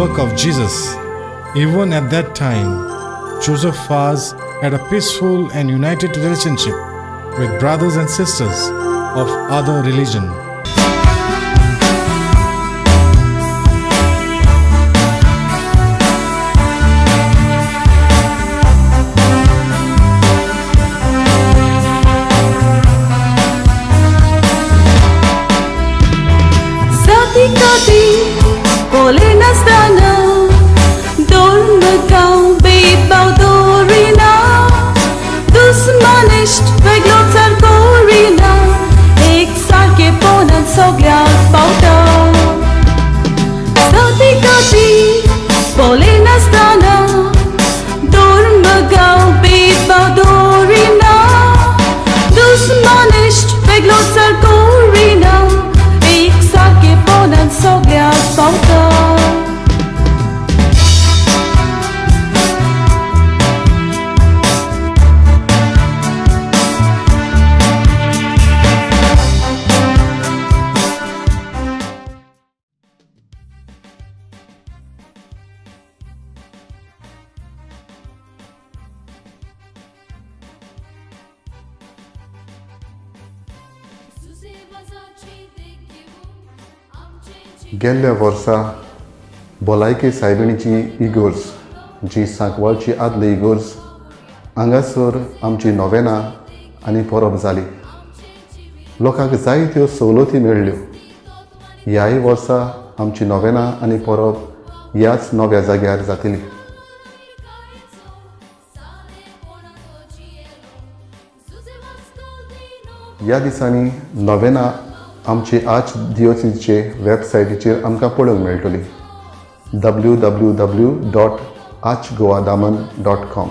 work of Jesus. Even at that time, Joseph Vaz had a peaceful and united relationship with brothers and sisters of other religion. जाती काती पळयनासतना धर्म गांव भेदभाव दवरिना दुस्मानिश्ट वेगळोचार करिना एक सारकेपणान सगळ्यांक पावता. जाती काती पळयनासतना धर्म गांव भेदभाव दवरिना दुस्मानिश्ट वेगळोचार करिना एक सारकेपणान सगळ्यांक पावता. गेल्ल्या वर्सा भलायकी सायबिणीची इगर्ज जी सांकवाळची आदली इगर्ज हांगासर आमची नोवेनां आनी परब जाली. लोकांक जायत्यो सवलती मेळ्ळ्यो. ह्याय वर्सा आमची नोवेनां आनी परब ह्याच नव्या जाग्यार जातली. ह्या दिसांनी नोवेनां आमची आर्च दियोसीचे वेबसायटीचेर आमकां पळोवंक मेळटली, www.archgoadaman.com.